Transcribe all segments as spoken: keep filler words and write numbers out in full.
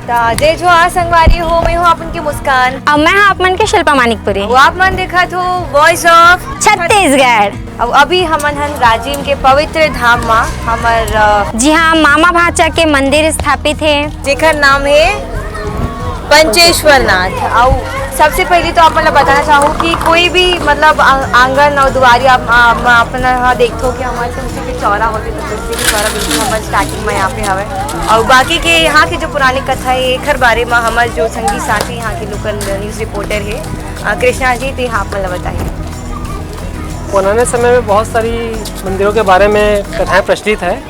त जय जोहार संगवारी हो, मैं हूँ आप मन के मुस्कान। अउ मैं हूँ आप मन के शिल्पा मानिकपुरी। अउ आप मन देखत हो Voice of छत्तीसगढ़। अउ अभी हमन हन राजिम के पवित्र धाम मा, हमर, अ, जी हाँ, मामा भांचा के मंदिर स्थापित हे। जेकर नाम हे पंचेश्वर नाथ। अउ सबसे पहले तो आप मन ला बताना चाहूँ कि कोई भी मतलब आ-, आंगन अउ दुआरी आप, आ, आप मन ह देखथो कि हमर तुलसी के चौरा होथे, तो तुलसी के चौरा बिल्कुल हमर starting में यहाँ पे हवे। अउ बाकी के यहाँ के जो पुरानी कथा हे, एखर बारे में हमर जो संगी साथी यहाँ के local news reporter हे, अ, कृष्णा जी, ते आप मन ला बताही। पुराने समय में बहुत सारी मंदिरों के बारे में कथाएं प्रचलित है।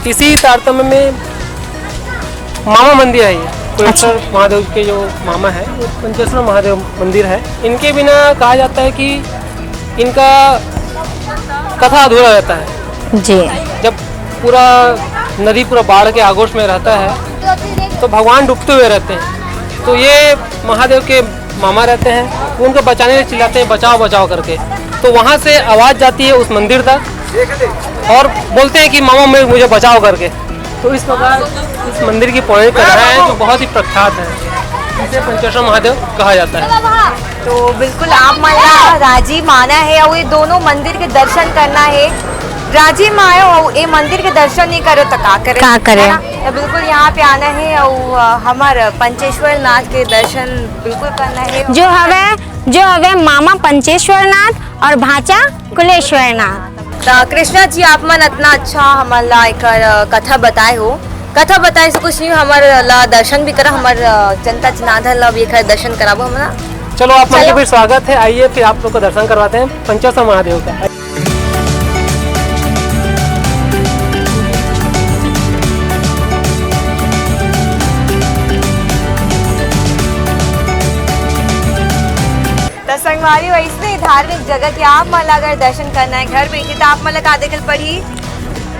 इसी तारतम्य में मामा मंदिर है ये, कुलेश्वर महादेव के जो मामा है, वो पंचेश्वर महादेव मंदिर है। इनके बिना कहा जाता है कि इनका कथा अधूरा रहता है। जी। जब पूरा नदी पूरा बाढ़ के आगोश में रहता है, तो भगवान डूबते हुए रहते हैं। तो ये महादेव के मामा रहते हैं, वो उनको बचाने के लिए चिल्लाते हैं, "बचाओ, बचाओ" करके। तो वहाँ से आवाज़ जाती है उस मंदिर तक और बोलते हैं कि, "मामा, मैं, मुझे बचाओ" करके। तो इस प्रकार इस मंदिर की पौराणिक कथा है, जो बहुत ही प्रख्यात है, जिसे पंचेश्वर महादेव कहा जाता है। तो बिल्कुल आप मन ला राजिम आना हे अउ ये दोनों मंदिर के दर्शन करना हे। राजिम आए हो, ये मंदिर के दर्शन नहीं करो तो का करे? का करे? है ना? तो बिल्कुल यहाँ पे आना हे अउ, अ, हमर पंचेश्वर नाथ के दर्शन बिल्कुल करना हे। जो हवे, जो हवे मामा पंचेश्वर नाथ अउ भांचा कुलेश्वर नाथ। त कृष्णा जी, आप मन इतना अच्छा हमन ला एकर, अ, कथा बताए हो। कथा बताए से कुछ नहीं, हमर ला दर्शन भी करा, हमर, अ, जनता जनार्दन ला भी एकर दर्शन कराबो हमन ला। चलो, आप मन के चलो। भी स्वागत है, आइए फिर आप लोग को दर्शन करवाते हैं पंचेश्वर महादेव का। त संगवारी हो, अइसने धार्मिक जगह के आप मन ला अगर दर्शन करना है घर बैठे, त आप मन ला का देखे ल पड़ही?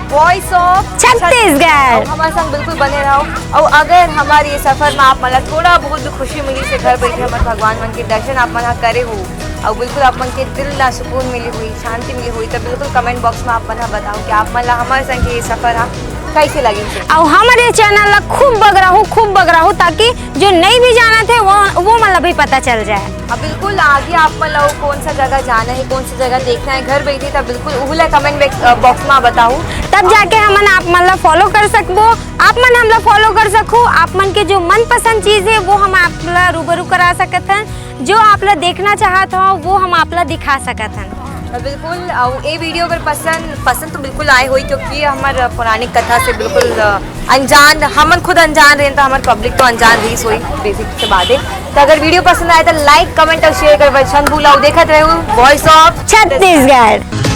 Voice of Chhattisgarh. अउ हमर संग बिल्कुल बने रहो। अउ अगर हमर ये सफर में आप मन ला थोड़ा बहुत भी खुशी मिली से घर बैठे हमर भगवान मन के दर्शन आप मन ह करे हो, अउ बिल्कुल आप मन के दिल ला सुकून मिली हुई, शांति मिली हुई, त बिल्कुल comment box में आप मन ह बताओ कि आप मन ला हमर संग के ये सफर ह कैसे लगिस हे। अउ हमर ये channel ला खूब बगराहू, खूब बगराहू, ताकि जो नहीं भी जानत हे, वो, वो मन ला भी पता चल जाए। अब बिल्कुल आगे आप मन ला कौन सा जगह जाना है, कौन सी जगह देखना है घर बैठे, त बिल्कुल उहू ला comment बॉक्स, अ, box में बताओ। तब जाके हमन आप मन ला follow कर सकबो, आप मन हमला follow कर सकहू। आप मन के जो मनपसंद चीज है, वो हम आप ला रूबरू करा सकत हन। जो आप ला देखना चाहत हो, वो हम आप ला दिखा सकत हन। बिल्कुल, अउ ये video अगर पसंद, पसंद तो बिल्कुल आए होई, क्योंकि ये हमर पौराणिक कथा से बिल्कुल, अ, अनजान, हमन खुद अनजान रहेन, तो हमर public तो अनजान रहीस होई basic से बात है। तो अगर video पसंद आए तो like, comment अउ share कर बर झन भूलव। देखत रहू Voice of छत्तीसगढ़।